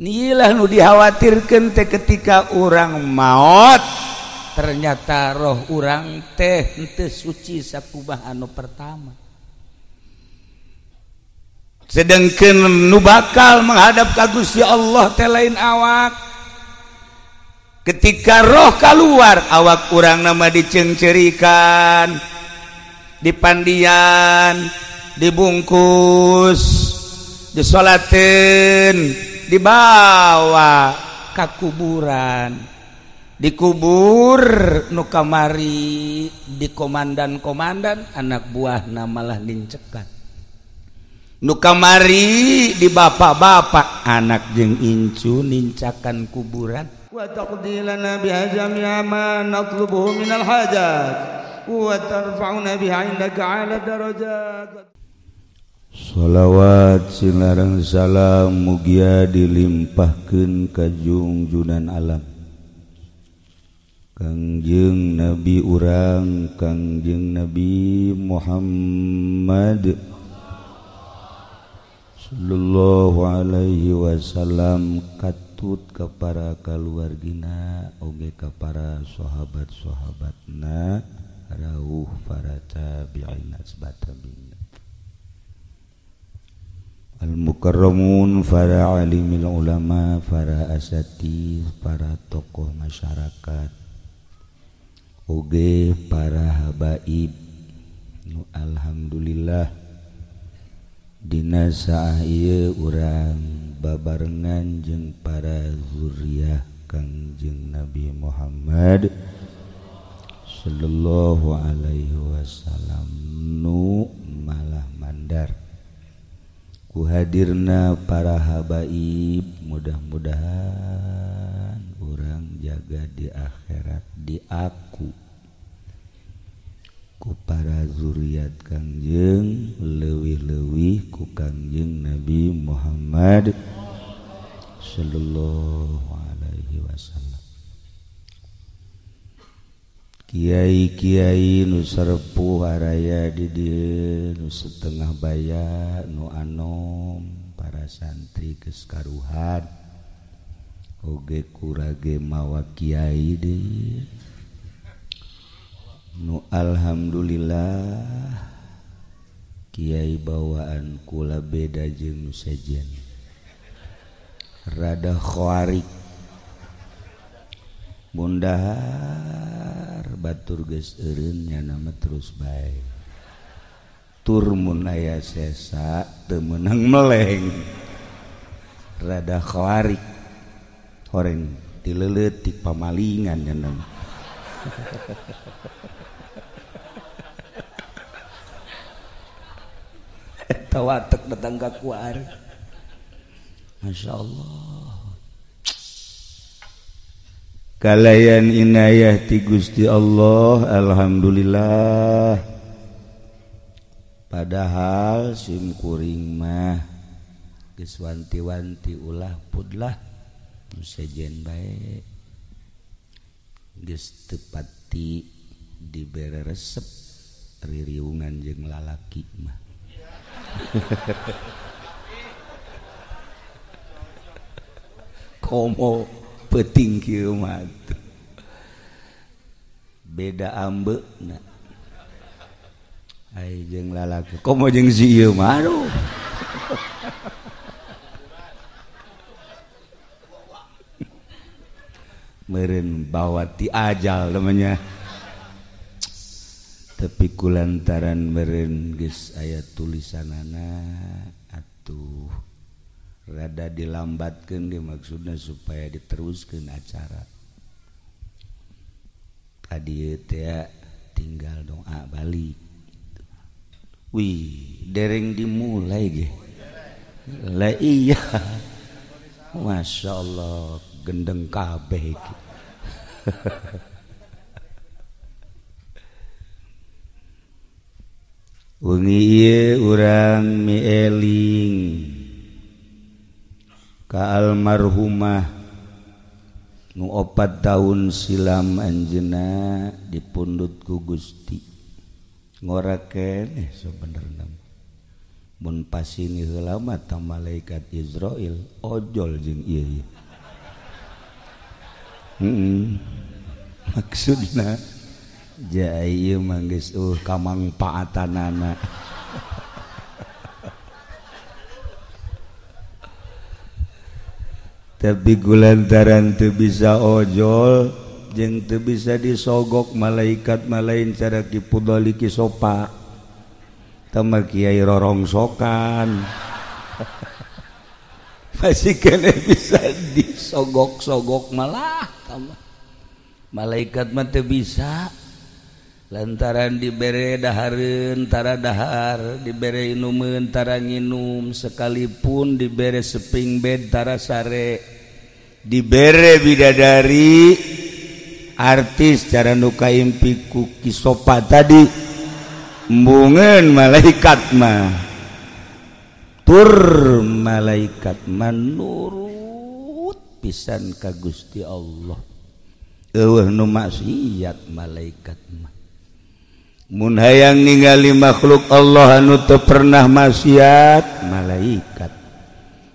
Nilah nu dikhawatirkeun teh ketika urang maot ternyata roh urang teh henteu suci sakumaha anu pertama. Sedangkan nu bakal menghadap ka Gusti Allah teh lain awak. Ketika roh keluar awak urang nama diceungceurikan, dipandian, dibungkus, disolatin, dibawa ka kuburan, dikubur nu kamari di komandan-komandan anak buahna malah nincekan. Nu kamari di bapak-bapak anak jeung incu nincakan kuburan. Wa taqdi lana biha jami'a ma natlubuhu minal hajat wa tarfa'una biha 'indaka 'ala darajat. Shalawat sinareng salam mugia dilimpahkeun ka jungjunan alam Kangjeng Nabi urang Kangjeng Nabi Muhammad sallallahu alaihi wasallam katut ka para kaluargina oge ka para sahabat-sahabatna rauh para tabi'in asbatabi'in al-mukarramun para alimil ulama para asatidz para tokoh masyarakat oge para habaib nu alhamdulillah dina saah ieu urang babarengan jeung para zuriyah Kangjeng Nabi Muhammad sallallahu alaihi wasallam nu malah mandar ku hadirna para habaib mudah-mudahan urang jaga di akhirat diaku ku para zuriat Kangjeng leuwih-leuwih ku Kangjeng Nabi Muhammad sallallahu alaihi wasallam. Kiai-kiai nu sarepuh araya di dieu nu setengah baya nu anom para santri geus karuhan oge kurage mawa kiai deui nu alhamdulillah kiai bawaan kula beda jeung nu sejen rada khawarik mundahar batur geus eureun nya nama terus bae tur mun aya sesa teu meunang meleng rada khawarik horeng dileuleut pamalingan nya nama. Eta watek datang ka kuar. Masya Allah. Kalayan inayah ti Gusti Allah alhamdulillah. Padahal sim kuring mah geus wanti-wanti ulah pudlah nu sejen bae. Geus teu pati dibere resep ririungan jeung lalaki mah. Komo peuting kieu mah beda ambeuna ai jeung lalaki komo jeung si ieu mah aduh. Meureun bawa ti ajal namanya tapi kulantaran meureun geus aya tulisanana atuh rada dilambatkeun di maksudna supaya diteruskeun acara tadi teh tinggal doa balik. Wih dereng dimulai ge lah iya Masya Allah gendeng kabeh iki. Wengi ieu urang mieling ka almarhumah nu 4 tahun silam anjeunna dipundhut ku Gusti. Ngora keneh sabenerna. Mun pasini heula mah ta malaikat Israil ojol jeung ieu. Maksudna ja ieu mah geus kamangpaatanana. Tapi gulantaran teu bisa ojol jeung teu bisa disogok malaikat malain cara Ki Pudali Ki Sopa tama kiai rorongsokan. Masih kene bisa disogok-sogok malah tama malaikat mah teu bisa lantaran dibere dahareun tara dahar, dibere inumeun tara nginum, sekalipun dibere seping bed tara sare, dibere bidadari artis cara nu kaimpi ku Ki Sopa tadi embungeun malaikat mah tur malaikat manurut pisan ka Gusti Allah. Eueuh nu maksiat malaikat mah. Mun hayang ningali makhluk Allah anu teu pernah maksiat malaikat.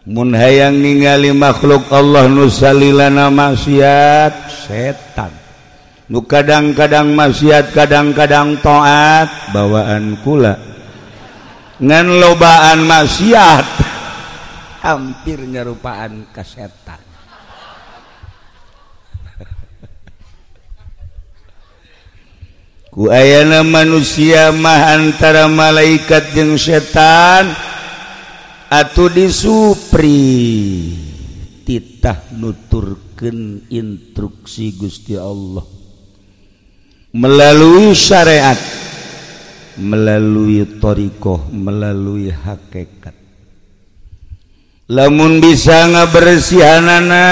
Mun hayang ningali makhluk Allah nu salilana maksiat setan. Nu kadang-kadang maksiat kadang-kadang taat bawaan kula. Ngan lobaan maksiat hampir nyarupaan ka setan. Ku ayana manusia mah antara malaikat jeung setan atuh disupri titah nuturkeun instruksi Gusti Allah melalui syariat, melalui thariqah, melalui hakikat. Lamun bisa ngabersihanana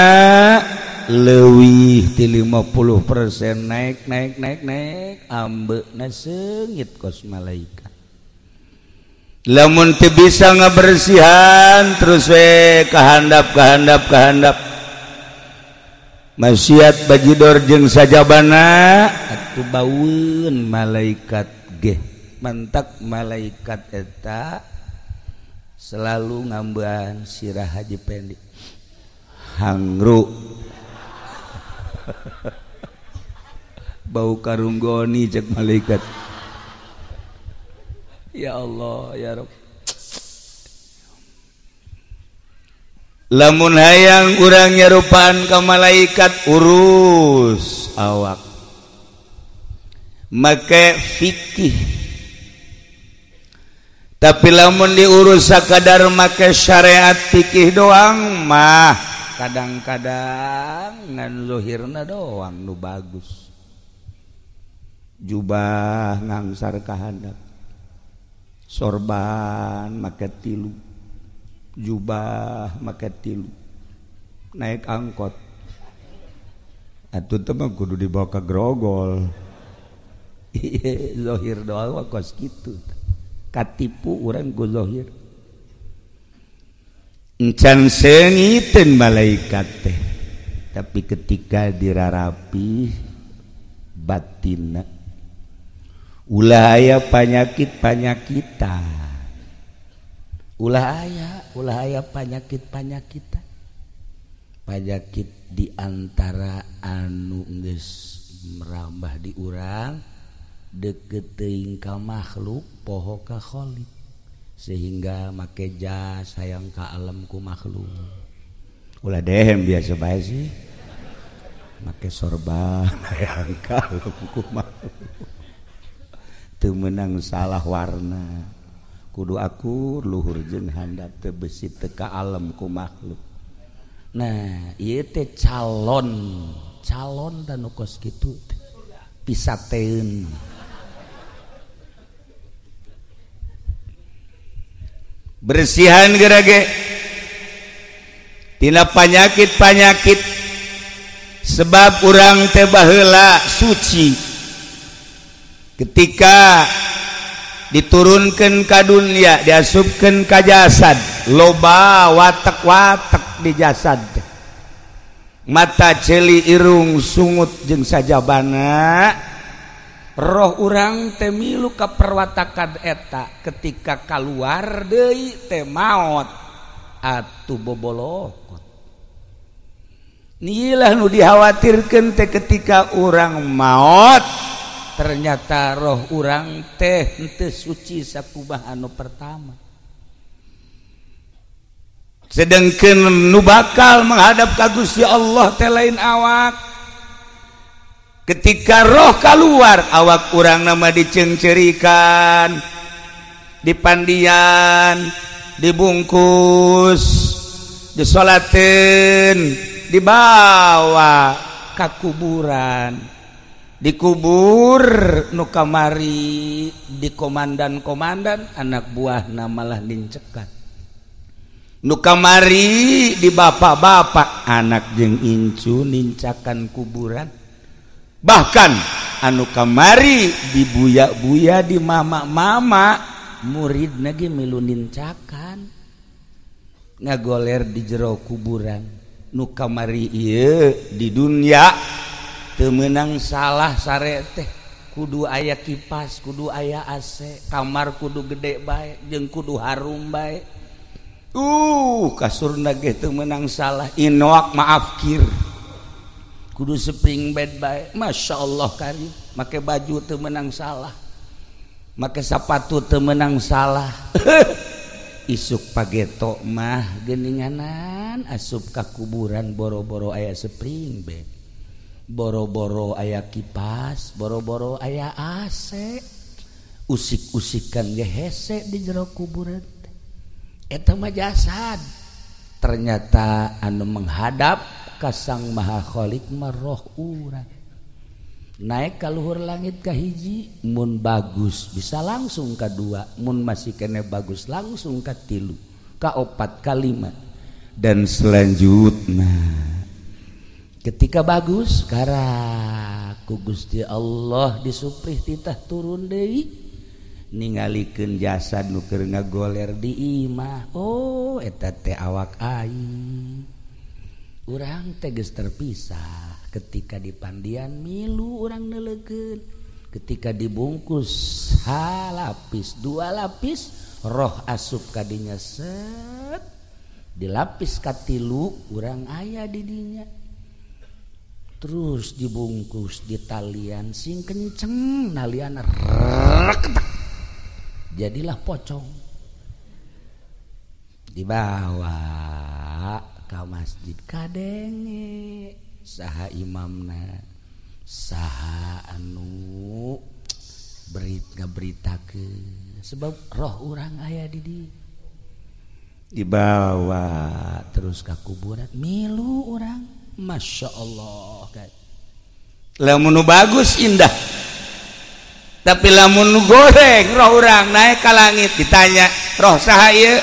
leuwih ti 50% naik naik naik naik ambeuna seungit kos malaikat. Lamun teu bisa ngabersihan terus we kahandap kahandap kahandap maksiat bajidor jeung sajabana atuh baueun malaikat ge. Mantak malaikat eta selalu ngambean sirah Haji Pendi hangru bau karunggoni cek malaikat. Ya Allah ya Rabb. Lamun hayang urang nyarupaan ka malaikat urus awak make fikih. Tapi lamun diurus sakadar make syariat fikih doang mah kadang-kadang ngan zuhirna doang nu bagus. Jubah ngangsar ka handap, sorban make tilu, jubah make tilu, naik angkot atuh teh mah kudu dibawa ka grogol. Zohir doang mah kos kitu, katipu urang ku zohir. Encan seungiteun malaikat teh, tapi ketika dirarapi batinna ulah aya panyakit-panyakitan, ulah aya panyakit-panyakitan, panyakit di antara anu geus merambah di urang deket teuing ka makhluk poho ka khalik, sehingga make jas hayang ka alam ku makhluk. Ulah dehem biasa bae sih make sorban hayang ka alam ku makhluk, teu meunang salah warna, kudu akur luhur jeung handap teu besi teu ka alam ku makhluk. Nah ieu teh calon calon dan nu kos kitu teh pisateun. Bersihan gerage tina panyakit-panyakit, sebab urang teh baheula suci ketika diturunkan ka dunia, diasupkeun ka jasad, loba watek-watek di jasad, mata ceuli irung sungut jeung sajabana. Roh urang teh milu ka perwatakan eta ketika kaluar deui teh maot atuh bobolokot. Nilah nu dikhawatirkeun teh ketika urang maot ternyata roh urang teh henteu suci sakumaha anu pertama. Sedangkan nu bakal menghadap ka Gusti Allah teh lain awak. Ketika roh keluar awak urang nama dicengcerikan, dipandian, dibungkus, disolatin, dibawa ke kuburan, dikubur nu kamari di komandan-komandan anak buahna malah nincekan, nu kamari di bapak-bapak anak jeung incu nincakan kuburan. Bahkan anu kamari dibuya-buya di mama-mama murid lagi milu nincakan ngagoler di jero kuburan. Nu kamari ieu di dunia teu meunang salah sare teh kudu aya kipas, kudu aya AC, kamar kudu gede bae jeung kudu harum bae. Kasurna ge teu meunang salah inoak maaf kir. Kudu spring bed bae, Masya Allah karim. Make baju teu meunang salah, make sapatu teu meunang salah. Isuk pageto mah geuninganan asup ka kuburan boro-boro aya spring bed, boro-boro aya kipas, boro-boro aya AC, usik-usikan ge hese di jero kuburan. Eta mah jasad. Ternyata anu menghadap ka Sang Maha Khalik mah roh urang. Naik ka luhur langit ka hiji mun bagus bisa langsung ka dua, mun masih kene bagus langsung ka tilu, ka opat, ka lima, dan selanjutnya. Ketika bagus karak ku Gusti Allah disuprih titah turun deui ningalikeun jasad nu keur ngagoler di imah. Oh eta teh awak aing. Urang teh geus terpisah ketika dipandian milu urang neuleukeun, ketika dibungkus halapis dua lapis roh asup kadinya set dilapis katilu urang aya di dinya, terus dibungkus di talian sing kenceng nalian reketek jadilah pocong dibawa ka masjid kadenge saha imamna saha anu berit ngaberitakeun sebab roh urang aya di dieu dibawa terus ka kuburan milu urang. Masya Allah kan. Lamun nu bagus indah, tapi lamun nu goreng roh urang naik ka langit ditanya roh saha ieu?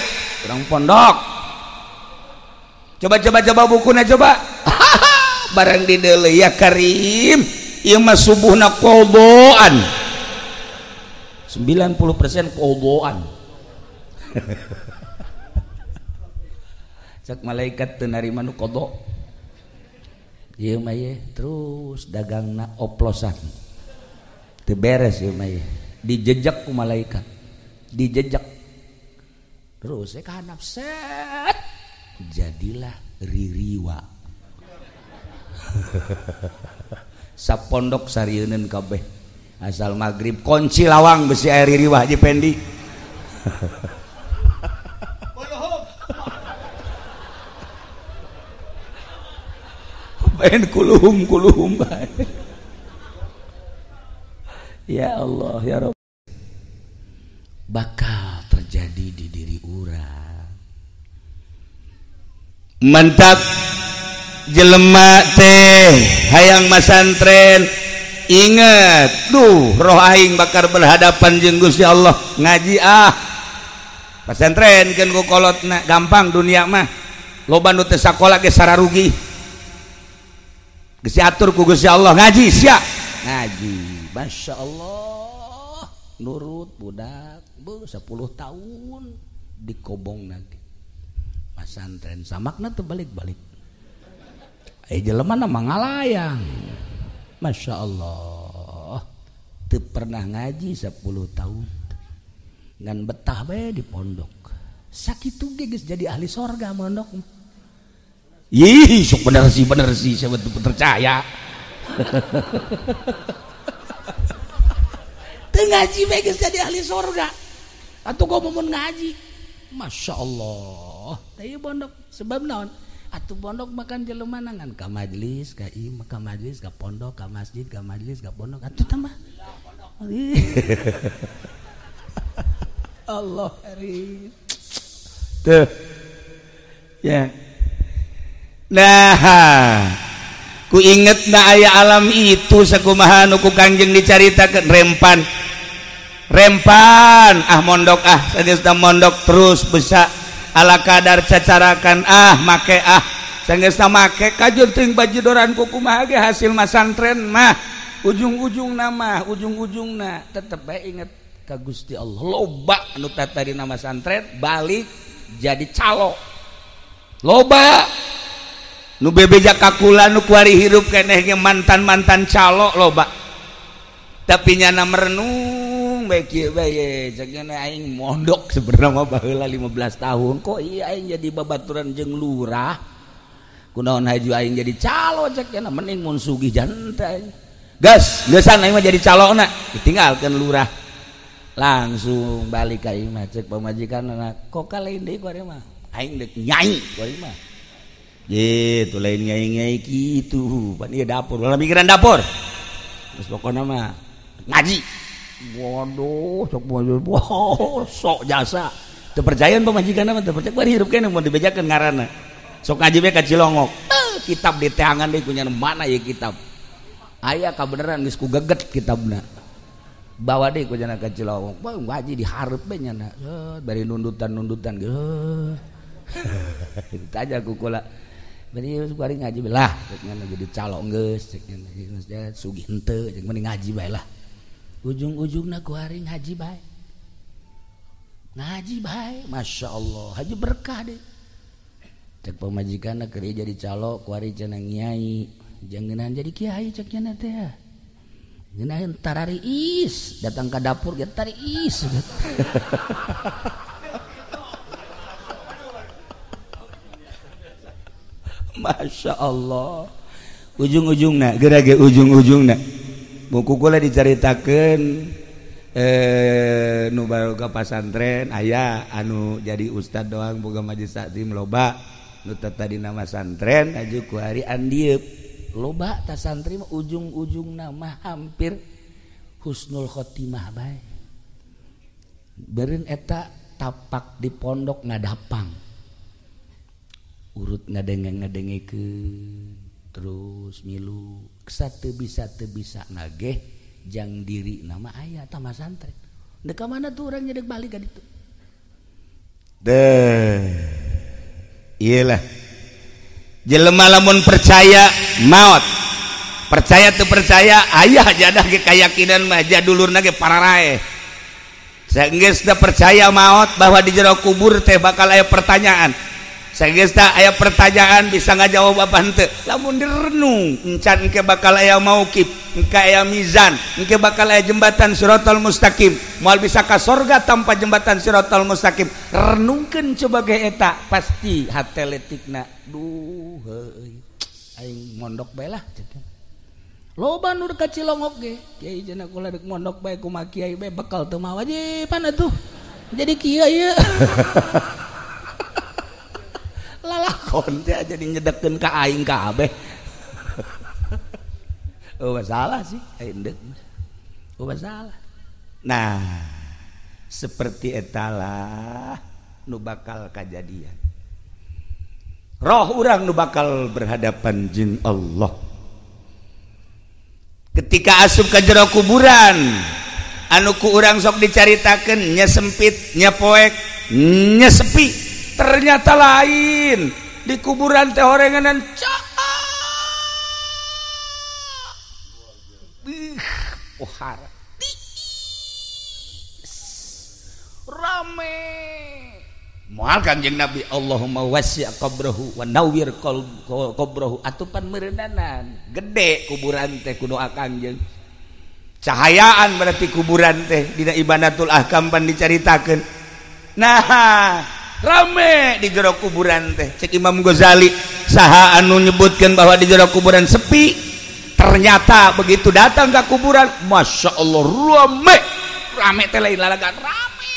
Urang pondok. Coba-coba bukuna coba. Barang di deuleu ya karim, ieu mah subuhna qodaan. 90% qodaan. Cak malaikat teu narima nu qada. Ieu mah ye terus dagangna oplosan. Teu beres ieu mah ye. Dijejak ku malaikat. Dijejak. Terus ka handap set. Jadilah ririwa. Sapondok sarieuneun kabeh. Asal magrib kunci lawang besi air ririwa Haji Pendi. Pengen kuluhum kuluhum bae. Ya Allah ya Rabb. Bakal terjadi di diri urang. Mantap jelema teh hayang masantren inget duh roh aing bakal berhadapan jeung Gusti Allah ngaji ah pasantren keun ku kolotna gampang dunia mah loba nu teu sakola ge sararugi geus diatur ku Gusti Allah ngaji sia ngaji Masya Allah nurut budak beuh 10 tahun dikobong lagi pasantren samakna teu balik-balik jelema na mangalayang Masya Allah Teu pernah ngaji 10 tahun. Ngan betah bae di pondok. Sakitu ge geus jadi ahli sorga mondok. Ih, sok bener sih saya betul percaya. Teu ngaji bae geus jadi ahli sorga. Atuh kok mun ngaji. Masya Allah. Teu pondok sebab naon? Atuh pondok makan jelema ngan ka majelis, ka ieu, ka majelis, ka pondok, ka masjid, ka majelis, ka pondok. Atuh tambah. Allah karim. Tuh. Ya. Nah, ku inget na aya alam itu sakumaha nu ku Kangjeng dicaritakeun rempan. Rempan ah mondok ah sageus mondok terus bisa ala kadar cacarakan ah make ah sageus make kajur teuing bajidoran ku kumaha ge hasil masantren mah ujung-ujungna mah ujung-ujungna tetep bae inget ka Gusti Allah. Loba anu tatadi nama santren balik jadi calo. Loba nu bebeja kakula nu kuari hirup keneh ge mantan-mantan calo loba. Tapi nyana merenung bae kieu bae cek aing mondok sebenarnya mah baheula 15 tahun kok ieu aing jadi babaturan jeung lurah. Kunaon haju aing jadi calo cek nya mending mun sugih janta aing. Gas, geusan aing mah jadi calona, ditinggalkeun lurah. Langsung balik ka imah cek pamajikanna kok kalain deui ku ari mah. Aing deuk nyai ku ari mah. Gitu lain nyai-nyai kitu, pan ieu dapur, ulah mikiran dapur. Terus pokona mah ngaji. Waduh, sok wow, sok jasa. Teu percayaan pamajikanna mah teu percaya bari hirup keneh mun dibejakeun ngaranna. Sok ngaji we ka Cilongok. Kitab di teangan deui kunyana mana ieu kitab. Aya kabeneran geus ku geget kitabna. Bawa deui ku jana ka Cilongok. Wah, ngaji dihareup we nyana. Bari nundutan-nundutan geus. Ditanya ku kula. Bari bari ngaji lah, cek nyana jadi calo geus, cek nyana sugih henteu, cek mending ngaji bae lah. Ujung-ujungna ku hari ngaji bae. Ngaji bae, Masya Allah, haji berkah deh. Cek pamajikanna keur jadi calo, ku hari cenah nyai, jangenan jadi kiai cek nyana teh. Ngeunaheun tarariis, datang ka dapur ge tariis. Masya Allah. Ujung-ujungna, geura ge ujung-ujungna. Buku kula dicaritakeun nu baru ka pasantren aya anu jadi ustad doang boga majelis taklim loba nu tadi nama santren aju ku hari andieup loba ta santri mah ujung-ujungna mah hampir husnul khotimah bae. Beureun eta tapak di pondok ngadapang. Urut ngadenge-ngadengekeun terus milu teu bisa nageh jang diri nama aya tama santren. Dek ka mana tuh urang nyedek balik ka ditu. Deh. Iyalah. Jelema lamun percaya maot. Percaya teu percaya aya jadah ge kayakinan mah jadulurna ge pararaeh. Saenggeus da percaya maot bahwa di jero kubur teh bakal aya pertanyaan. Saenggeus da aya pertanyaan bisa ngajawab apa henteu. Lamun direnung encan engke bakal aya mauqif, engke aya mizan, engke bakal aya jembatan siratal mustaqim. Moal bisa ka sorga tanpa jembatan siratal mustaqim. Renungkeun coba ge eta pasti hate letikna. Duh heuy. Aing mondok bae lah cek. Loba nu ka Cilongok ge. Kiai cenah kula deuk mondok bae kumaha kiai bae bekal teu mawa je pan atuh. Jadi kieu ieu. Lalakon teh jadi nyedekeun ka aing kabeh. Oh masalah sih, aing deuk. Oh masalah. Nah, seperti etalah nu bakal kajadian. Roh urang nu bakal berhadapan jeung Allah. Ketika asup ka jero kuburan, anu ku urang sok dicaritakeun nya sempit, nya poek, nya sepi. Ternyata lain di kuburan teh horenganan cak. Pohara rame moal Kanjeng Nabi Allahumma wasi' qabrahu wa nawwir qabrahu atupan meureunnanan gede kuburan teh ku doa Kanjeng. Cahayaan berarti kuburan teh dina Ibanatul Ahkam pan dicaritakeun. Nah, rame di jero kuburan teh. Cek Imam Ghazali, saha anu nyebutkeun bahwa di jero kuburan sepi, ternyata begitu datang ke kuburan, Masya Allah rame. Rame teh lain lalagan, rame.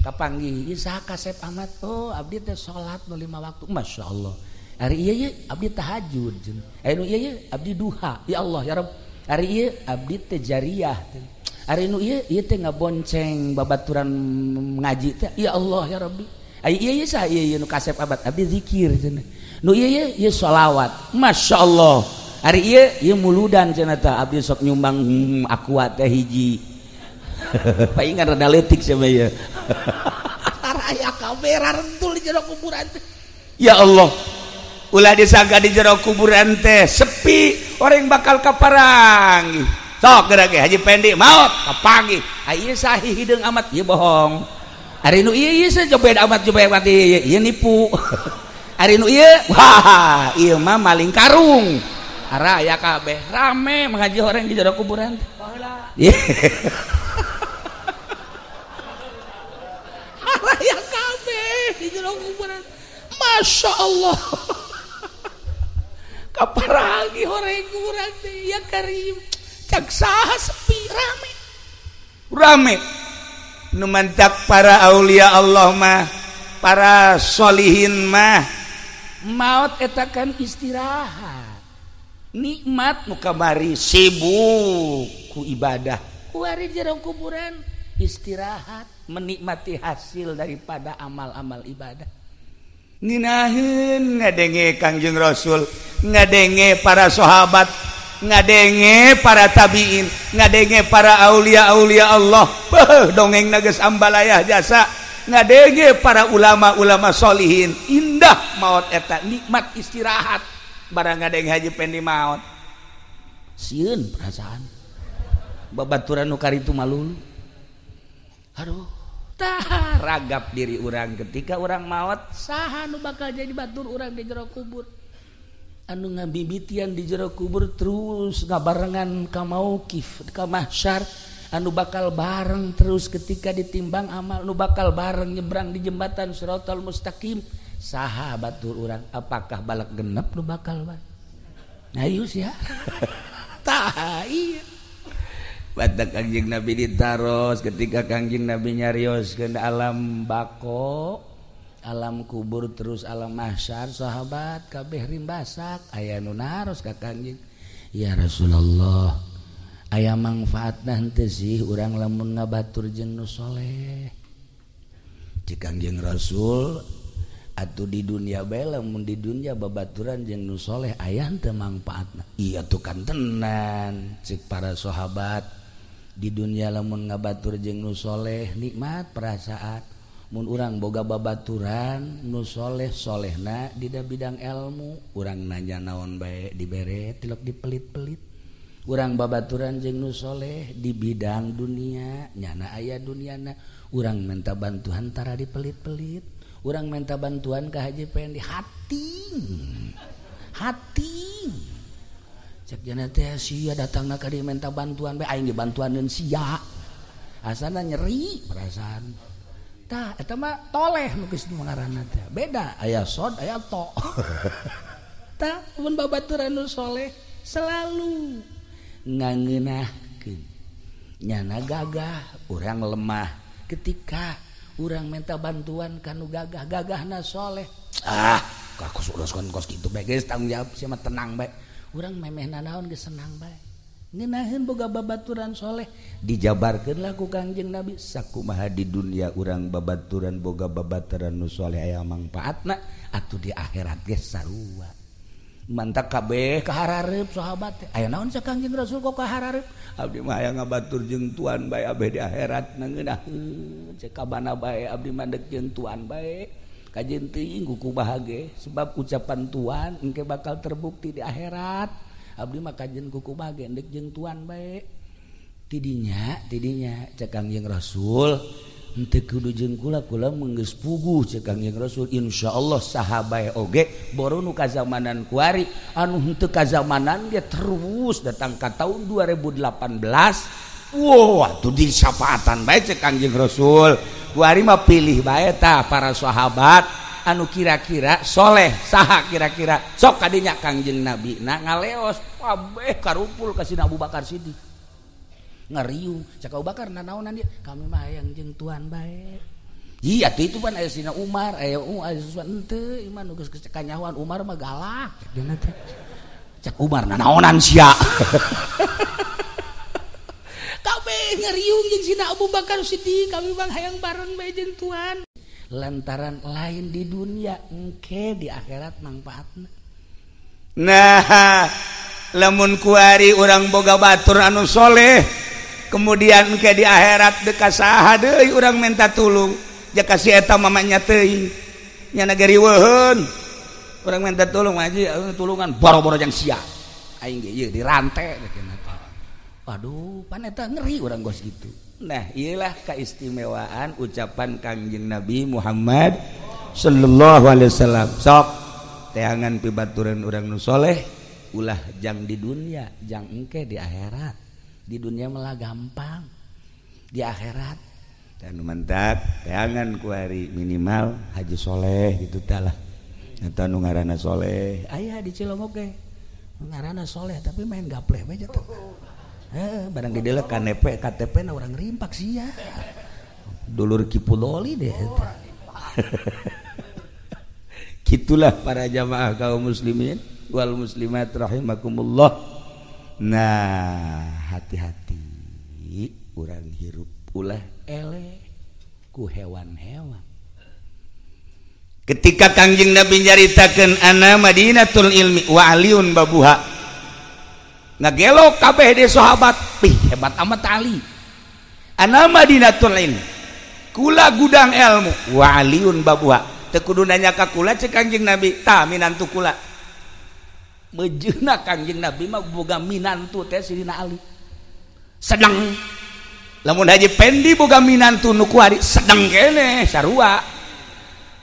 Kapanggih ieu saha kasep amat? Oh, abdi teh salat nu 5 waktu. Masya Allah. Ari ieu ye abdi tahajud. Ari nu ieu ye abdi duha. Ya Allah ya Rabb. Ari ieu abdi teh jariyah. Ari nu ieu ieu teh ngabonceng babaturan ngaji teh. Ya Allah ya Rabbi. Ari ieu ye saha ieu nu kasep amat? Abdi zikir cenah. Nu ieu ye ieu sholawat. Masya Allah. Ari ieu ieu muludan cenah tah abdi sok nyumbang aqua teh hiji. Paingan rada leutik sia mah ieu. Araya kamera rentul di jero kuburan teh. Ya Allah. Ulah disangka di jero kuburan teh sepi, orang bakal kaparangi. Sok geura ge Haji Pendi maot kapanggih. Ieu sahih hideung amat, ieu bohong. Ari nu ieu ieu sejobed amat jobed amat ieu, ieu nipu. Ari nu ieu, wah, ieu mah maling karung. Araya kabeh rame mengaji orang di jero kuburan teh. Baheula. Araya kabeh di jero kuburan. Masya Allah. Kaparagi horeng kuburan teh ya karim. Cak saha sepi rame. Rame. Nu mantak para aulia Allah mah, para solihin mah maot eta kan istirahat. Nikmat nu kamari sibuk ku ibadah. Kuari jero kuburan istirahat, menikmati hasil daripada amal-amal ibadah. Nginaheun ngadenge Kangjeng Rasul, ngadenge para sahabat, ngadenge para tabiin, ngadenge para aulia-aulia Allah. Beuh, dongeng geus ambalayah jasa. Ngadenge para ulama-ulama solihin. Indah maot eta, nikmat istirahat. Barang ngadenge Haji Pendi maot. Sieun perasaan. Babaturan nu karitu malulu. Aduh. Tah ragap diri urang ketika urang maot, saha nu bakal jadi batur urang di jero kubur. Anu ngabibitian di jero kubur terus ngabarengan ka mauqif, ka mahsyar, anu bakal bareng terus ketika ditimbang amal, nu bakal bareng nyebrang di jembatan Shiratal Mustaqim, saha batur urang? Apakah balak genep nu bakal bareng? Ayo sia. Tah iya. Batak Kangjeng Nabi ditaros ketika Kangjeng Nabi nyarioskeun alam bako, alam kubur terus alam mahsyar, sahabat kabeh rimbasak aya nu naros ka Kangjeng, ya Rasulullah, aya mangfaatna henteu sih urang lamun ngabatur jeung nu soleh? Cik Kangjeng Rasul, atuh di dunia bae lamun di dunia babaturan jeung nu soleh aya henteu mangfaatna? Iya tuh kan tenan cik para sahabat. Di dunia lamun ngabatur jeung nu soleh nikmat perasaan. Mun urang boga babaturan nu soleh solehna dina bidang ilmu, urang nanya naon bae dibere tilok dipelit-pelit. Urang babaturan jeung nu soleh di bidang dunia, nyana aya duniana, urang minta bantuan tara dipelit-pelit. Urang minta bantuan ka Haji Pendi hati. Hati. Cek jana teh sia datangna ka dieu minta bantuan bae aing dibantuaneun sia. Asana nyeri perasaan. Tah eta mah toleh nu geus ngaranna teh. Beda aya sod aya to. Tah mun babaturan nu soleh selalu ngangeunahkeun. Nyana gagah, urang lemah. Ketika urang minta bantuan ka nu gagah, gagahna soleh. Ah, kos kos kitu bae geus tanggung jawab sia mah tenang bae. Urang memeh nanaon geus senang bae. Ngeunaheun boga babaturan soleh, dijabarkeun lah ku Kangjeng Nabi sakumaha di dunia urang babaturan boga babaturan nu soleh aya mangfaatna, atuh di akhirat ge sarua. Mantak kabeh kaharareup sahabat teh. Aya naon sa Kangjeng Rasul kok kaharareup? Abdi mah aya ngabatur jeung tuan bae abeh di akhirat ngeunaheun. Cek kabana bae abdi mah deuk jeung tuan bae. Kajeun teuing ku bahagia sebab ucapan tuan engke bakal terbukti di akhirat. Abdi mah kajeun ku bahagia deuk jeung tuan bae. Tidinya tidinya cek Kangjeng Rasul Henteu kudu jeung kula, kula mah geus puguh cek Kangjeng Rasul. Insyaallah saha bae oge boro nu kazamanan kuari anu henteu kazamanan ge terus datang ka tahun 2018. Wow, atuh disyafaatan bae cek Kangjeng Rasul. Kuari mah pilih bae tah para sahabat anu kira-kira soleh saha kira-kira sok kadinya Kangjeng Nabi na ngaleos kabeh karumpul ka Sina Abu Bakar Siddiq. Ngariung cak Abu Bakar nanaonan dia kami mah hayang jeung tuan bae. Iya atuh itu pan aya Sina Umar aya aya henteu iman nu geus kanyahoan Umar mah galak cek dina teh. Cak Umar nanaonan sia. Kabeh ngariung jeung Sina Abu Bakar Siddiq kami mah hayang bareng bae jeung tuan. Lantaran lain di dunia engke di akhirat mangfaatna. Nah, lamun kuari urang boga batur anu soleh kemudian ke di akhirat deka saha deui urang minta tulung jaka si eta mamanya teuing nya nagari weuheun urang minta tulung haji tulungan boro-boro jang sia aing ge ieu dirante waduh pan eta ngeri urang gos gitu. Nah ieulah keistimewaan ucapan Kangjeng Nabi Muhammad sallallahu alaihi wasallam. Sok teangan pibaturan urang nu soleh ulah jang di dunia jang engke di akhirat. Di dunia malah gampang, di akhirat dan mantap teangan kuari minimal haji soleh gitu talah atau nu ngaranna soleh aya di Cilongok ge ngaranna soleh tapi main gapleh bae teh. Heeh, barang didelek KTP KTP na urang rimpak sia dulur Kipudoli deh. Gitulah para jamaah kaum muslimin wal muslimat rahimakumullah. Nah, hati-hati urang hirup ulah eleh ku hewan-hewan. Ketika Kangjeng Nabi nyaritakeun ana Madinatul Ilmi wa aliun babuha. Ngagelo kabeh de sahabat, pih hebat amat Ali. Ana Madinatul Ilmi. Kula gudang ilmu wa aliun babuha. Teu kudu nanya ka kula cek Kangjeng Nabi, tah minantu kula. Mejeuna Kangjeng Nabi mah boga minantu teh Sidina Ali. Sedang lamun Haji Pendi boga minantu nu kuari sedang keneh sarua.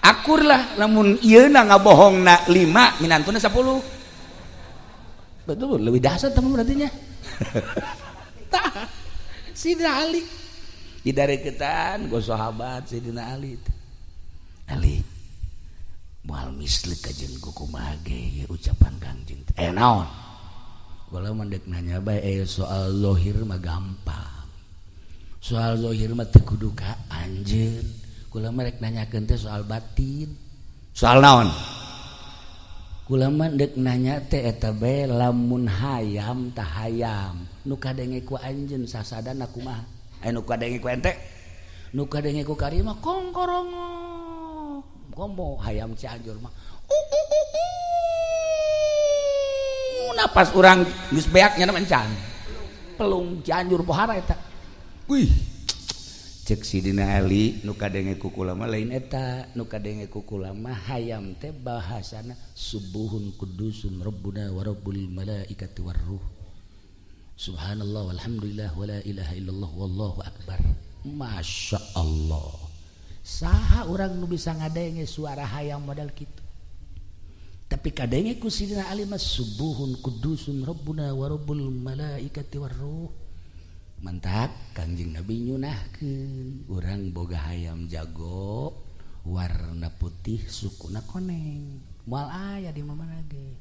Akurlah lamun ieuna ngabohongna 5 minantuna 10. Betul lebih dahsyat teman berarti nya. Tah Sidina Ali didareketan go sahabat Sidina Ali. Ali moal mislik kajeun ku kumaha ge ucapan Kangjeng teh naon kula mah deuk nanya bae soal zahir mah gampang soal zahir mah teu kudu ka anjeun kula mah rek nanyakeun teh soal batin soal naon kula mah deuk nanya teh eta bae lamun hayam tah hayam nu kadenge ku anjeun sasadana kumaha aya nu kadenge ku ente nu kadenge ku kari mah kongkorongo komo hayam Cianjur mah napas urang geus beak nya encan pelung Cianjur pohara eta. Wih cek Sidina Ali nu kadenge ku kula mah lain eta nu kadenge ku kula mah hayam teh bahasana subuhun kudusun rabbuna wa rabbul malaikati warruh subhanallah walhamdulillah wala ilaha illallah wallahu akbar. Masya Allah saha urang nu bisa ngadenge suara hayam model kitu tapi kadenge ku Sidina Ali mah subuhun kudusun rabbuna wa rabbul malaikati warruh. Mantap Kangjeng Nabi nyunahkeun urang boga hayam jago warna putih sukuna koneng moal aya di mana ge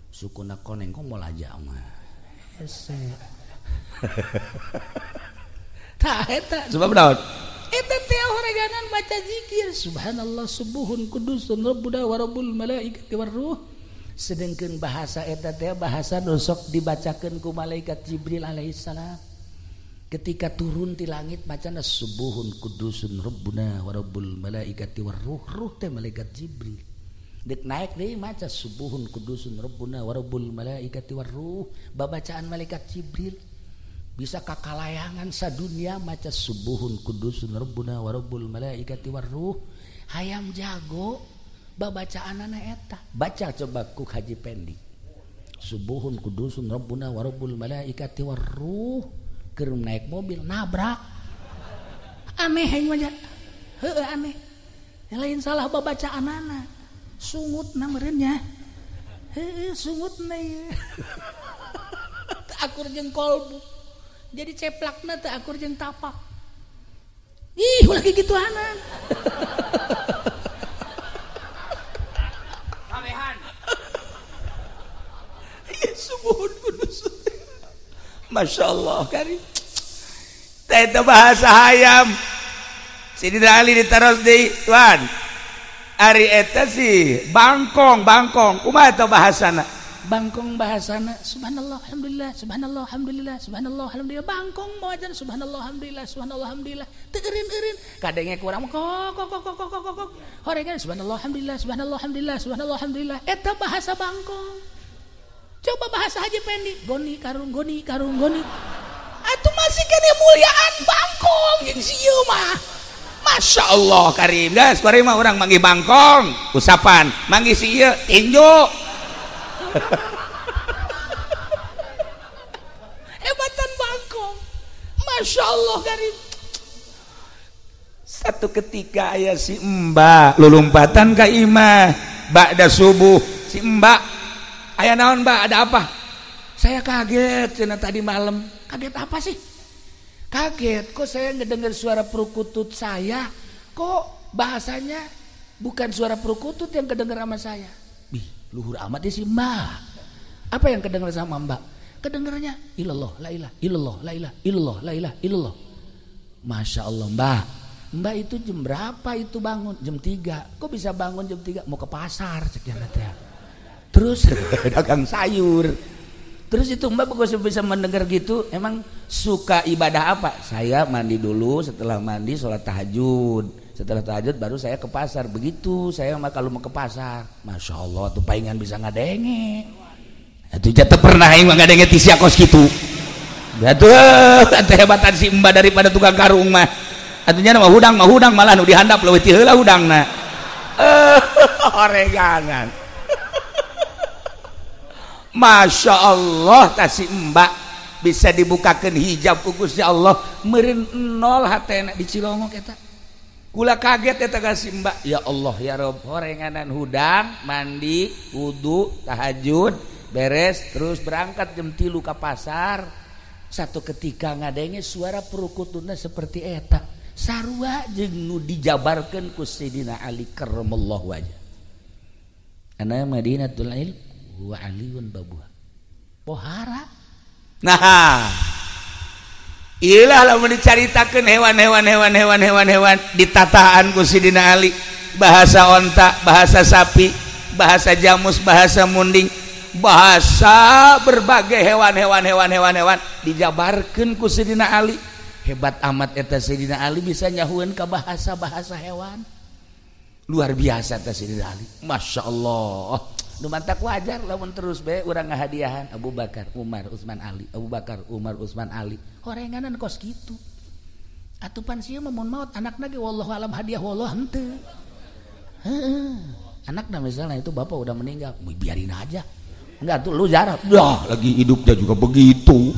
sukuna koneng kok moal aja mah hese. Tah eta sebab naon eta teh horeganan maca zikir subhanallah subuhun kudusun rabbuna wa rabbul malaikati warruh. Sedengkeun bahasa eta teh bahasa nu sok dibacakeun ku malaikat Jibril alaihissalam ketika turun ti langit macana subuhun kudusun rabbuna wa rabbul malaikati warruh. Ruh teh malaikat Jibril dek naik deui maca subuhun kudusun rabbuna wa rabbul malaikati warruh babacaan malaikat Jibril bisa kakalayangan sadunia maca subuhun kudusun rabbuna wa rabbul malaikati warruh. Hayam jago babacaanana eta baca coba ku Haji Pendi subuhun kudusun rabbuna wa rabbul malaikati warruh keur naik mobil nabrak. Aneh aing mah heueuh aneh. Lain salah babacaanana. Sungutna meureun nya. Heueuh sungutna ieu. Teu akur jeung kolbu. Jadi ceplakna teu akur jeung tapak. Ih, ulah kikituanan. Kabehan. Ya subhun kudus. Masya Allah karim. Eta bahasa hayam. Sidina Ali ditaros deui, tuan. Ari eta sih bangkong, bangkong. Kumaha eta bahasana? Bangkong bahasana subhanallah alhamdulillah subhanallah alhamdulillah subhanallah alhamdulillah bangkong mawajan subhanallah alhamdulillah subhanallah alhamdulillah teu eureun-eureun kadenge kurang kok kok kok kok kok kok kok horengan subhanallah alhamdulillah subhanallah alhamdulillah subhanallah alhamdulillah eta bahasa bangkong. Coba bahasa Haji Pendi goni karung goni karung goni atuh masih kene muliaan bangkong jeung si ieu mah. Masya Allah karim guys, karim mah urang manggih bangkong usapan manggih si ieu tinju. Hebatan bangkong. Masya Allah karim. Satu ketika aya si Mbak lulumpatan ka imah ba'da subuh. Si Mbak aya naon Mbak, ada apa? Saya kaget cenah tadi malam. Kaget apa sih? Kaget kok saya ngedengar suara perkutut saya, kok bahasanya bukan suara perkutut yang kedengar sama saya. Bih, luhur amat ya si Mbak. Apa yang kedengar sama Mbak? Kedengarannya ilallah la ilah illallah la ilah illallah la ilah illallah. Masya Allah Mbak. Mbak itu jam berapa itu bangun? Jam 3. Kok bisa bangun jam 3? Mau ke pasar cek teh. Terus dagang sayur. Terus itu Mbak kok bisa mendengar gitu? Emang suka ibadah apa? Saya mandi dulu, setelah mandi sholat tahajud. Setelah tahajud baru saya ke pasar. Begitu saya mah kalau mau ke pasar. Masya Allah tuh palingan bisa ngadenge. Atuh jatuh pernah aing mah ngadenge ti sia kos kitu. Atuh hebatan si Mbak daripada tukang karung mah. Atuh nya mah hudang malah nu dihandap leuwih ti heula hudangna. Oreganan. Masya Allah tah si Mbak bisa dibukakan hijab ku Gusti Allah meureun nol hatena di Cilongok eta. Kula kaget eta ka si Mbak. Ya Allah ya Rob, horenganan hudang, mandi, wudu, tahajud, beres terus berangkat jam 3 ka pasar. Satu ketika ngadenge suara perukutuna seperti eta. Sarua jeung nu dijabarkeun ku Sayyidina Ali karramallahu wajah. Ana Madinatul Ilm wa aliyun babuha. Pohara. Nah, ilah lamun dicaritakeun hewan-hewan hewan-hewan hewan-hewan ditataan ku Sidina Ali, bahasa onta, bahasa sapi, bahasa jamus, bahasa munding, bahasa berbagai hewan-hewan hewan-hewan hewan dijabarkeun ku Sidina Ali. Hebat amat eta Sidina Ali bisa nyahueun ka bahasa-bahasa hewan. Luar biasa eta Sidina Ali. Masya Allah. Nu mantak wajar lamun terus bae urang ngahadiahan Abu Bakar, Umar, Utsman, Ali, Abu Bakar, Umar, Utsman, Ali. Horenganan kos kitu. Atupan sieun mah mun maot anakna ge wallahu alam hadiah wallah henteu. Heeh. Anakna misalnya itu bapak udah meninggal, biarin aja. Enggak tuh lu jarab. Dah, lagi hidupnya juga begitu.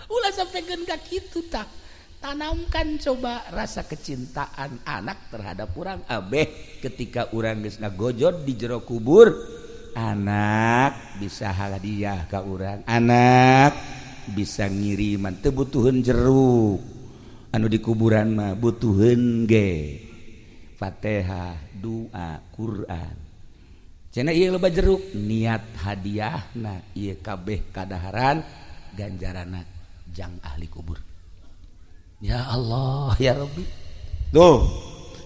Ulah sampai ka kitu tah. Tanamkan coba rasa kecintaan anak terhadap urang abeh ketika urang geus ngagojod di jero kubur, anak bisa hadiah ka urang, anak bisa ngiriman teu butuheun jeruk anu di kuburan mah butuheun ge Fatihah, doa, Quran. Cenah ieu loba jeruk niat hadiahna ieu kabeh kadaharan ganjaranna jang ahli kubur. Ya Allah ya Rabbi. Tuh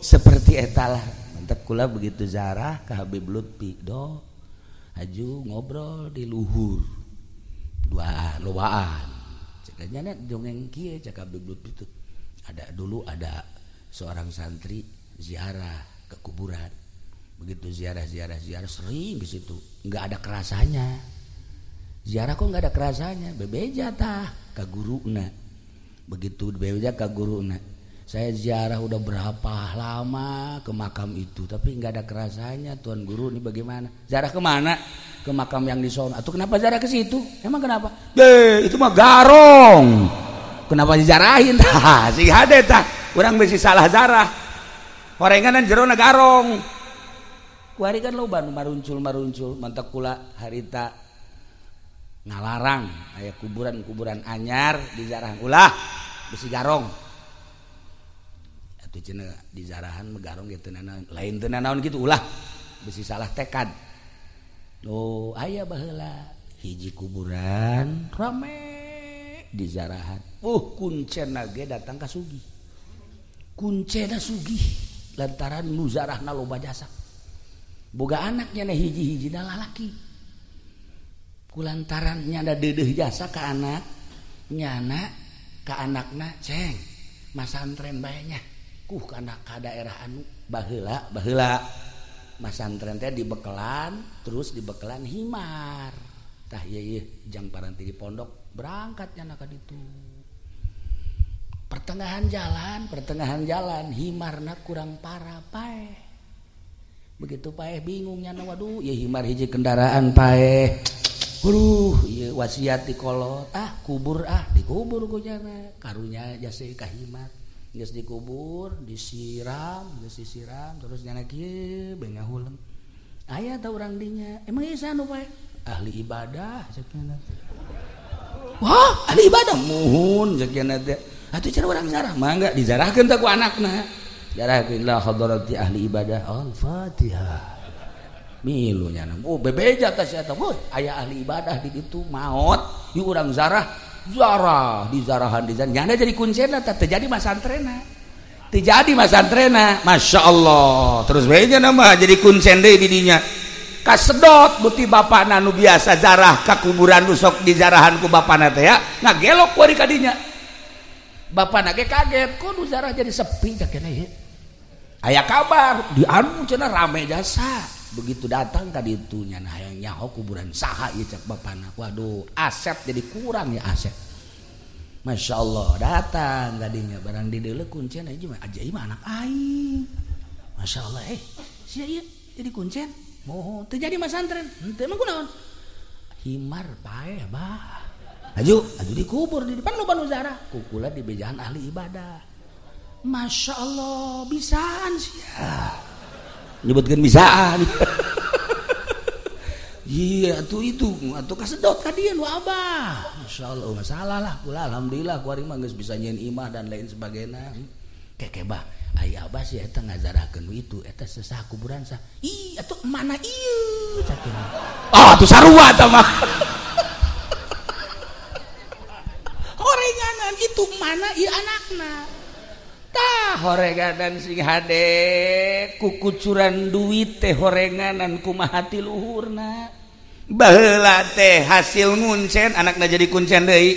seperti etalah mantap kula begitu zarah ke Habib Lutfi do haju ngobrol di luhur duaan lowaan cekanya net dongeng kieu cek Habib Lutfi tuh ada dulu ada seorang santri ziarah ke kuburan, begitu ziarah sering di situ nggak ada kerasanya ziarah kok nggak ada kerasanya bebeja tah ka guruna. Begitu bebeja ka guruna, saya ziarah udah berapa lama ke makam itu tapi nggak ada kerasanya tuan guru ini bagaimana? Ziarah kemana? Ke makam yang di sono. Atau kenapa ziarah ke situ? Emang kenapa? Itu mah garong. Kenapa dijarahin? Tah, sing hade tah. Urang bisi salah zarah. Horenganan jerona garong. Kuari kan loba nu maruncul-maruncul, mantak kula harita ngalarang aya kuburan-kuburan anyar dijarahan ulah bisi garong. Atuh cenah dijarahan mah garong ge teu nanaon, lain teu nanaon kitu ulah bisi salah tekad. Oh, aya baheula hiji kuburan rame dijarahan. Kuncena ge datang ka sugih. Kuncena sugih lantaran nu zarahna loba jasa. Boga anaknya na hiji-hijina lalaki. Kulantaran nyana deudeuh jasa ka anak, nyana ka anakna ceng masantren bae nya. Kuh kana ka daerah anu baheula baheula masantren teh dibekelan terus dibekelan himar. Tah ieu ieu jang paranti di pondok berangkat nyana ka ditu. Pertengahan jalan himarna kurang parah paeh. Begitu paeh bingung nyana waduh ieu himar hiji kendaraan paeh. Huruh ieu wasiat dikolot ah kubur ah dikubur ku nyana. Karunya jasa ka himar. Geus dikubur, disiram, geus disiram terus nyana kieu bae ngahuleng. Aya tah urang dinya. Emang ieu saha nu paeh? Ahli ibadah cek nyana. Wah, ahli ibadah muhun cek nyana teh. Atuh cara urang zarah mangga dizarahkeun teh ku anakna. Zarahkeun la hadarati ahli ibadah. Al-Fatihah. Milu nyana. Oh bebeja tah sia teh. Woi, aya ahli ibadah di ditu maot, ieu urang zarah, zarah dizarahan dizarahan. Nyana jadi kuncena teh teu jadi masantrena. Teu jadi masantrena. Masyaallah. Terus we nya mah jadi kuncen deui di dinya. Kasedot buti bapana nu biasa zarah ka kuburan nu sok dizarahan ku bapana teh ya. Ngagelok ku ari ka dinya. Bapana ge kaget, kok nu zarah jadi sepi cak keneh ieu. Aya kabar di anu cenah rame jasa. Begitu datang ka ditu nya hayang nyaho kuburan saha ieu cak bapana. Waduh, aset jadi kurang ya aset. Masya Allah datang ka dinya barang di deuleu kuncen aja mah aja mah anak aing. Masya Allah sia ieu jadi kuncen. Moho teu jadi masantren. Henteu mah kunaon? Himar paeh bah. Aju, aju dikubur di depan loba nu zarah, kukula di bejaan ahli ibadah. Masya Allah, bisaan sia. Nyebutkeun bisaan. Iya, atuh itu, atuh kasedot ka dieu nu abah. Masya Allah, masalah lah, kula alhamdulillah kuari mah geus bisa nyieun imah dan lain sebagainya. Keke bah, ai abah sih eta ngazarahkeun itu, eta sesah kuburan sah. Ih, atuh mana ieu cak. Ah, atuh sarua eta mah. Horenganan itu mana ieu anakna. Tah horenganan sing hade kukucuran duit teh horenganan kumaha ti luhurna. Baheula teh hasil nguncen anakna jadi kuncen deui.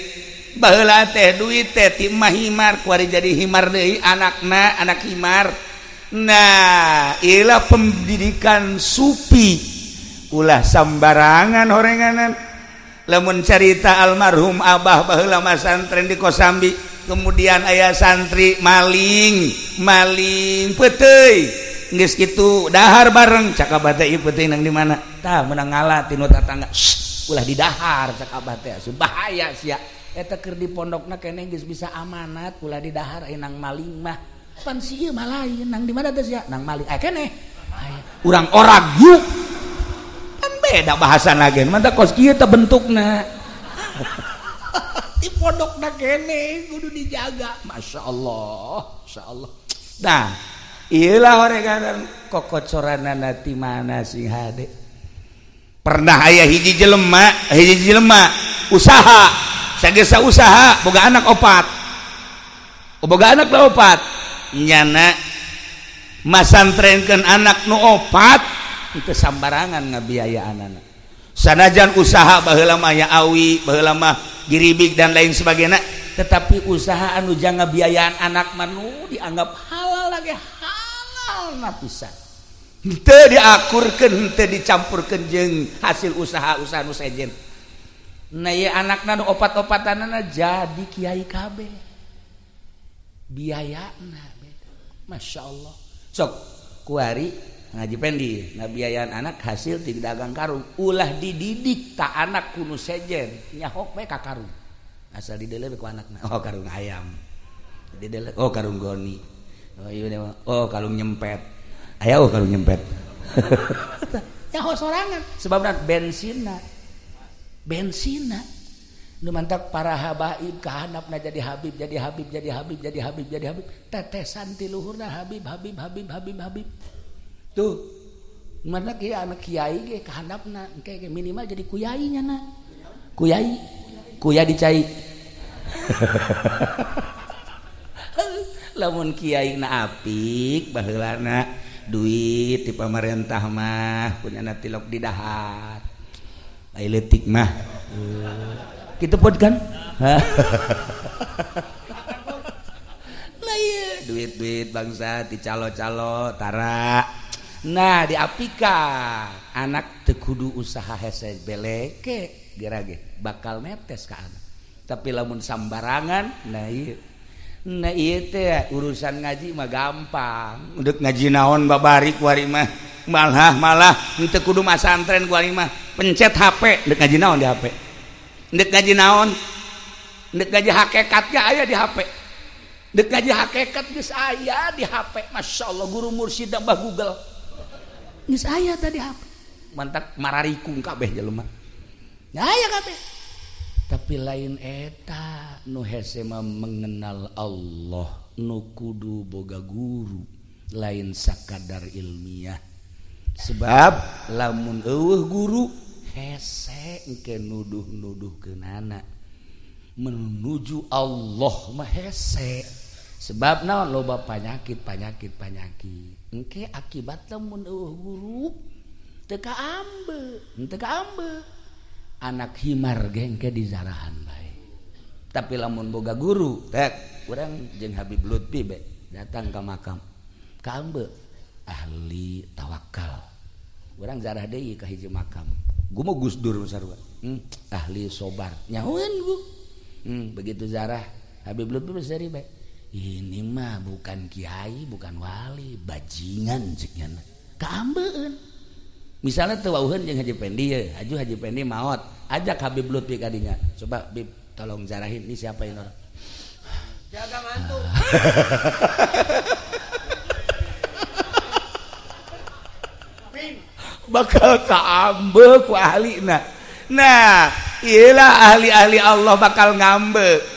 Baheula teh duit teh ti mah himar kuari jadi himar deui anakna anak himar. Nah, ieu pendidikan supi ulah sambarangan horenganan. Lamun carita almarhum abah baheula masantren di Kosambi, kemudian aya santri maling maling peuteuy geus kitu dahar bareng cak abah teh ieu peuteuy nang di mana tah meunang ngala tinu tatangga ulah didahar cak abah teh bahaya sia eta keur di pondokna keneh geus bisa amanat ulah didahar aya nang maling mah pan si ieu mah lain nang di mana teh sia nang maling aya keneh urang orang yuk beda bahasan lagi mantap kos kieu teh bentukna di pondokna kene kudu dijaga. Masya Allah, Masya Allah. Nah ieu lah horenganan kokocoranana ti mana sing hade. Pernah aya hiji jelema usaha sagesa usaha boga anak opat, boga anak opat nyana masantrenkeun anak nu opat itu sambarangan ngabiayaan anak. Sanajan usaha baheula mah ya awi, baheula mah giribik dan lain sebagainya, tetapi usaha anu jang ngabiayaan anak mah nu dianggap halal lagi halal na pisan. Henteu diakurkeun, henteu dicampurkeun jeung hasil usaha-usaha nu sejen. Nah ieu anakna nu opat-opatanana jadi kiai kabeh. Biayana beda. Masya Allah. Sok kuari ngaji pendi ngabiayaan anak hasil ti dagang karung ulah dididik tak anak kunu sejen nyahok bae ka karung. Asal didele ku anakna. Oh karung ayam. Didele oh karung goni. Oh ieu oh karung nyempet. Aya oh karung nyempet. Nyaho sorangan sebabna bensinna. Bensinna. Nu mantak para habaib kahanapna jadi habib, jadi habib, jadi habib, jadi habib, jadi habib. Tetesan ti luhurna habib, habib, habib, habib, habib. Tuh. Mana kieu anak kiai ge kahanapna engke ge minimal jadi kuyai nya na. Kuyai. Kuya dicai. Lamun kiai na apik baheulana duit ti pamarentah mah kunyana tilok di dahar. Ai leutik mah. Kitu pun kan? Nah ieu duit-duit bangsa ti calo-calo tara. Nah diapika anak teu kudu usaha hese beleke gerage bakal netes ka anak. Tapi lamun sambarangan nah ieu. Nah ieu teh urusan ngaji mah gampang. Udah ngaji naon babari kuari mah malah henteu kudu masantren kuari mah pencet HP deuk ngaji naon di HP. Deuk ngaji naon? Deuk ngaji hakikatnya aya di HP. Deuk ngaji hakikat geus aya di HP. Masyaallah guru mursyid tambah Google. Geus aya tadi HP. Mantak mararikung kabeh jelema. Nah aya kabeh. Tapi lain eta nu hese mah mengenal Allah nu kudu boga guru lain sakadar ilmiah. Sebab lamun eueuh guru hese engke nuduh-nuduh keunana menuju Allah mah hese. Sebab naon loba panyakit panyakit panyakit engke akibat lamun eueuh guru teu kaambe, teu kaambe. Anak himar ge engke dizarahan bae. Tapi lamun boga guru tek urang jeung Habib Lutfi be datang ka makam kaambe ahli tawakal. Urang zarah deui ka hiji makam. Gua mau Gus Dur sarua. Ahli sobar. Nyahueun gua. Begitu zarah Habib Lutfi seri bae. Ini mah bukan kiai, bukan wali, bajingan cek nya. Kaambeun. Misalnya teu wauheun jeung Haji Pendi ye, Haji Pendi maot, ajak Habib Lutfi kadinya. Coba Bib tolong zarahin ini siapa ini orang. Jaga mantu. Bakal kaambe ku ahlina. Nah, iyalah ahli-ahli Allah bakal ngambe.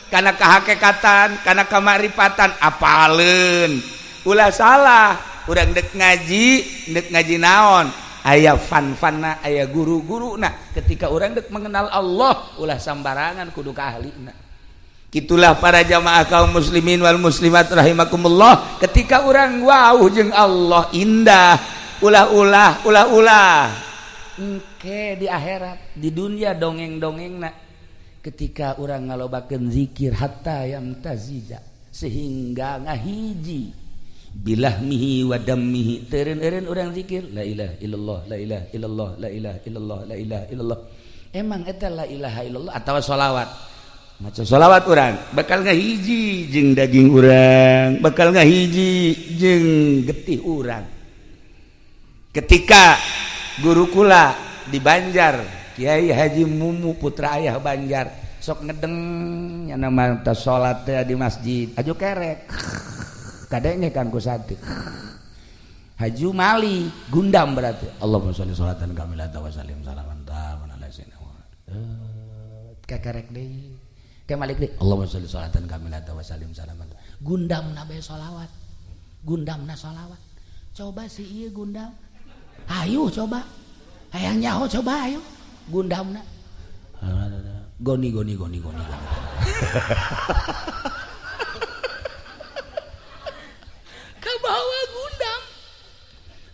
Karena kehakikatan, karena kemakrifatan apaleun. Ulah salah, urang dek ngaji naon? Aya fan-fanna, aya guru-guruna. Ketika urang dek mengenal Allah, ulah sambarangan kudu ka ahlina. Itulah para jamaah kaum muslimin wal muslimat rahimakumullah. Ketika urang wau jeung Allah indah, ulah-ulah, ulah-ulah. Engke di akhirat, di dunia dongeng-dongengna. Ketika urang ngalobakeun zikir hatta yamtazija, sehingga ngahiji bilahmihi wa dammihi, teureun-eureun urang zikir la ilaha illallah, la ilaha illallah, la ilaha illallah, la ilaha illallah. Emang eta la ilaha illallah atawa sholawat? Maca sholawat urang bakal ngahiji jeung daging urang, bakal ngahiji jeung getih urang. Ketika guru kula di Banjar, Kiai Haji Mumu putra ayah Banjar, sok ngedeng nya nama teh salat teh di masjid, aju kerek. Kadenge kan ku santri. Haji Mali gundam berarti. Allahumma sholli sholatan kamilatan wa sallim salaman taman ala sayyidina Muhammad. Kekerek deui. Ke malik deui. Allahumma sholli sholatan kamilatan wa sallim salaman. Gundamna bae sholawat. Gundamna sholawat. Coba si ieu gundam. Ayo coba. Hayang nyaho coba ayo. Gundamna. Goni goni goni goni goni. Kabawa gundam.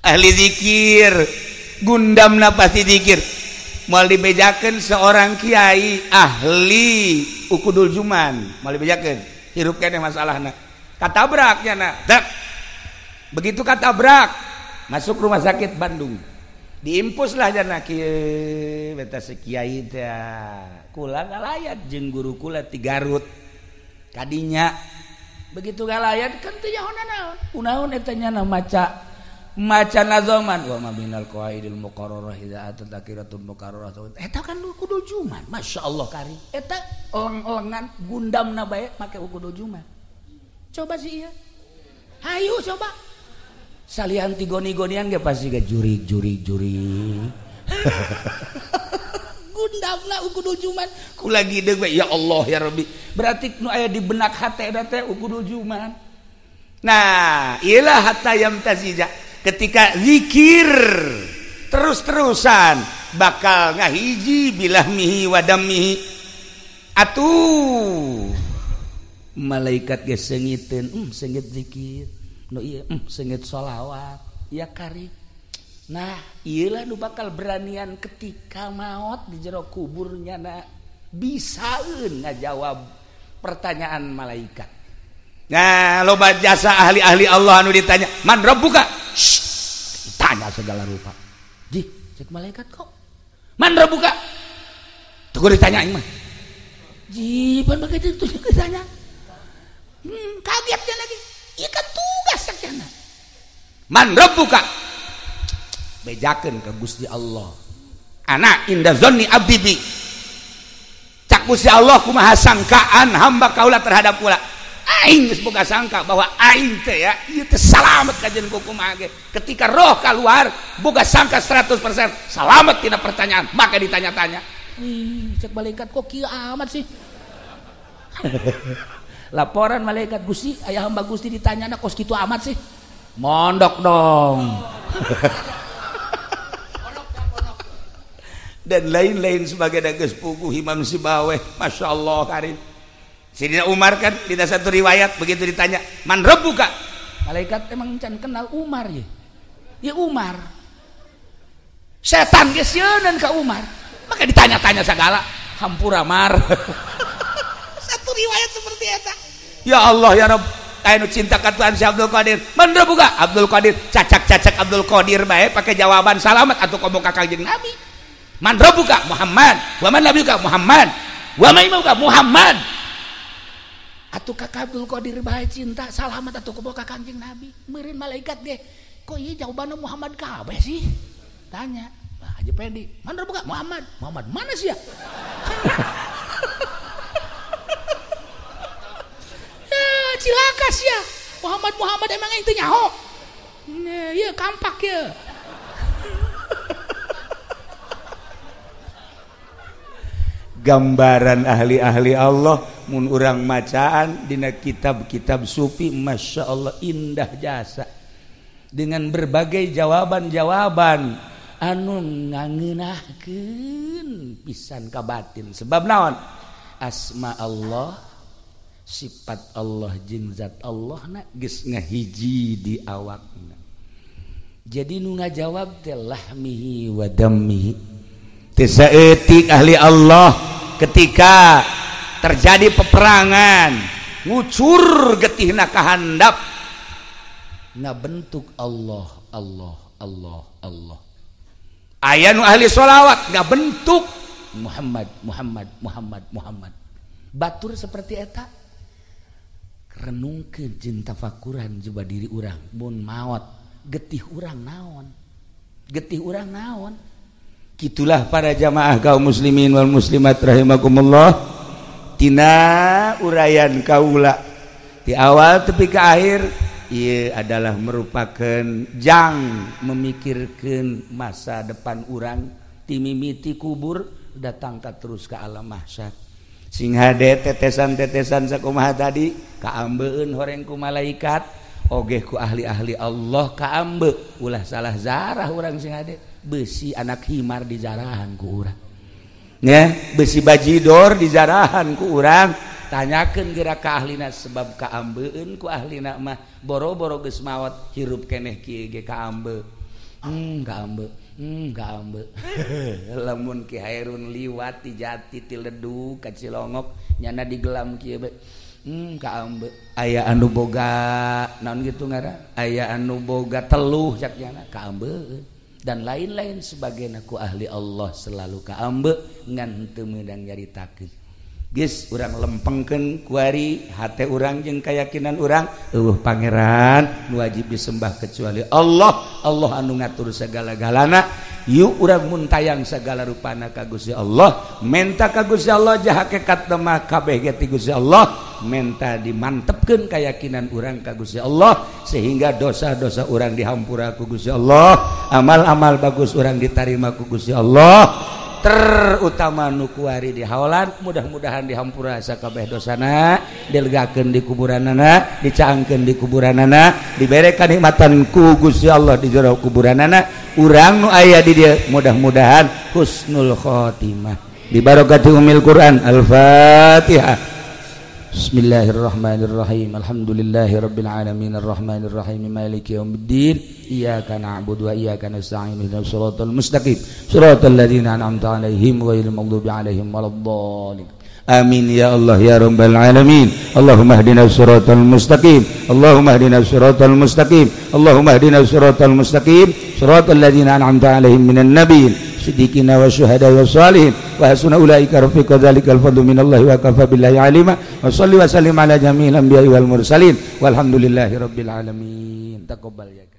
Ahli zikir, gundamna pasti zikir. Moal dibejakeun seorang kiai ahli ukudul juman, moal dibejakeun. Hirup keneh masalahna. Katabrak nya na. Dak. Begitu katabrak, masuk rumah sakit Bandung. Diimpuslah jana kieu beta si kiai teh. Kula ngalayat jeung guru kula ti Garut. Kadinya begitu ngalayat kan teu nyaho naon. Kunaon eta nya maca Maca nazoman wa ma minal qawaidil muqarrarah idza atat akiratul muqarrarah. Eta kan kudul juman. Masya Allah kari. Eta eleng-elengan gundamna bae make kudul juman. Coba sih iya. Hayu coba. Salian ti goni-gonian ge pasti ge jurig-jurig-jurig. Gundamna ukudul juman. Ku lagi deuk we ya Allah ya Rabbi. Berarti nu aya di benak hate eta teh ukudul juman. Nah, ilah hatta yamtazija. Ketika zikir terus-terusan bakal ngahiji bilahmihi wadamihi. Atuh malaikat ge seungiteun, seungit zikir. Nu ieu seungit sholawat. Ya kari. Nah, ieulah nu bakal beranian ketika maot di jero kuburnya na bisaeun ngajawab pertanyaan malaikat. Nah, loba jasa ahli-ahli Allah anu ditanya, "Man rabbuka?" Shh, ditanya segala rupa. Jih, cek malaikat kok. "Man rabbuka?" Tuh ditanya aing mah. Jih, pan begitu tuh ditanya. Kagetnya lagi. Ieu kan tugas sakjana. "Man rabbuka?" Bejakeun ka Gusti Allah. Ana inda zanni abdi bi. Cak Gusti Allah kumaha sangkaan hamba kaula terhadap kula. Aing geus boga sangka bahwa aing teh ya ieu teh salamet kajeun ku kumaha ge. Ketika roh keluar boga sangka 100% salamet tina pertanyaan, maka ditanya-tanya. Ih, cek malaikat kok kieu amat sih. Laporan malaikat, Gusti, aya hamba Gusti ditanyana kos kitu amat sih. Mondok dong. Dan lain-lain sebagai geus puguh Imam Sibaweh, Masya Allah karim. Sidina Umar kan di satu riwayat begitu ditanya, "Man rabbuka?" Malaikat emang can kenal Umar ya. Ya Umar. Setan geus sieunan ka Umar. Maka ditanya-tanya segala, hampura Mar. Satu riwayat seperti eta. Ya Allah ya Rabb, aya nu cinta ka Tuhan si Abdul Qadir. Man rabbuka? Abdul Qadir, cacak-cacak Abdul Qadir bae pakai jawaban salamat atuh komo ka Kangjeng Nabi. Man rabbuka? Muhammad. Wa man nabiyuka? Muhammad. Wa man imamuka? Muhammad. Atuh kakak Abdul Qadir bae cinta salamat atuh komo ka Kangjeng Nabi. Meureun malaikat ge, kok ieu jawabanna Muhammad kabeh sih? Tanya. Bah Haji Pendi, man rabbuka? Muhammad. Muhammad mana sih ya? Ya cilaka sih ya. Muhammad Muhammad emang aing teu nyaho. Ieu kampak ya. Gambaran ahli-ahli Allah mun urang macaan dina kitab-kitab sufi, Masya Allah indah jasa dengan berbagai jawaban-jawaban anu ngangeunahkeun pisan ka batin. Sebab naon? Asma Allah, sifat Allah jeung zat Allah na geus ngahiji di awakna. Jadi nu ngajawab teh lahmihi wa dammihi. Teu saeutik ahli Allah ketika terjadi peperangan ngucur getihna kahandap ngabentuk Allah Allah Allah Allah. Aya nu ahli sholawat ngabentuk Muhammad Muhammad Muhammad Muhammad. Batur seperti eta renungkeun jeung tafakuran jiba diri urang mun maot getih urang naon, getih urang naon. Gitulah para jamaah kaum muslimin wal muslimat rahimakumullah. Tina uraian kaula di awal tepi ke akhir ieu adalah merupakan jang memikirkan masa depan urang ti mimiti kubur datang ka terus ke alam mahsyar. Sing hade tetesan-tetesan sakumaha tadi kaambeun horeng ku malaikat ogeh ku ahli-ahli Allah kaambe ulah salah zarah urang sing hade. Besi anak himar dijarahan ku urang ya, besi bajidor dijarahan ku urang. Tanyakeun geura ka ahlina sebab kaambeun ku ahlina mah boro-boro geus maot hirup keneh kieu ge kaambe. Kaambe, kaambe. Lamun Ki Hairun liwat ti jati ti ledug ka Cilongok nyana digelam kieu be. Kaambe. Aya anu boga naon kitu ngaran? Aya anu boga teluh cak nyana kaambeun. Dan lain-lain sebagainya ku ahli Allah selalu kaambe ngan teu meunang nyaritakeun. Geus urang lempengkeun kuari hate urang jeung kayakinan urang eueuh pangeran nu wajib disembah kecuali Allah. Allah anu ngatur segala-galana. Yuk urang muntayang segala rupana ka Gusti Allah, menta ka Gusti Allah jah hakikat mah kabeh ge ti Gusti Allah, menta dimantepkeun keyakinan urang ka Gusti Allah sehingga dosa-dosa urang dihampura ku Gusti Allah, amal-amal bagus urang ditarima ku Gusti Allah, terutama nu kuari di haolan mudah-mudahan dihampura sakabeh dosana, dilegakeun di kuburanana, dicaangkeun di kuburanana, dibere kanikmatan ku Gusti Allah di jero kuburanana. Urang nu aya di dieu mudah-mudahan husnul khotimah bi barakati umil Quran. Al-Fatihah. Bismillahirrahmanirrahim. Alhamdulillahirabbil alamin arrahmanirrahim maliki yaumiddin. Iyyaka na'budu wa iyyaka nasta'in ihdinas siratal mustaqim siratal ladzina an'amta 'alaihim ghairil maghdubi 'alaihim waladdallin. Amin ya Allah ya rabbal alamin. Allahumma ihdinas siratal mustaqim. Allahumma ihdinas siratal mustaqim. Allahumma ihdinas siratal mustaqim siratal ladzina an'amta 'alaihim minan nabiyyin siddiqina wa syuhada wa salihin wa hasuna ulaika rafiqa dzalikal fadlu minallahi wa kafa billahi alima. Wa shalli wa sallim ala jami'il anbiya'i wal mursalin walhamdulillahi rabbil alamin. Taqabbal ya.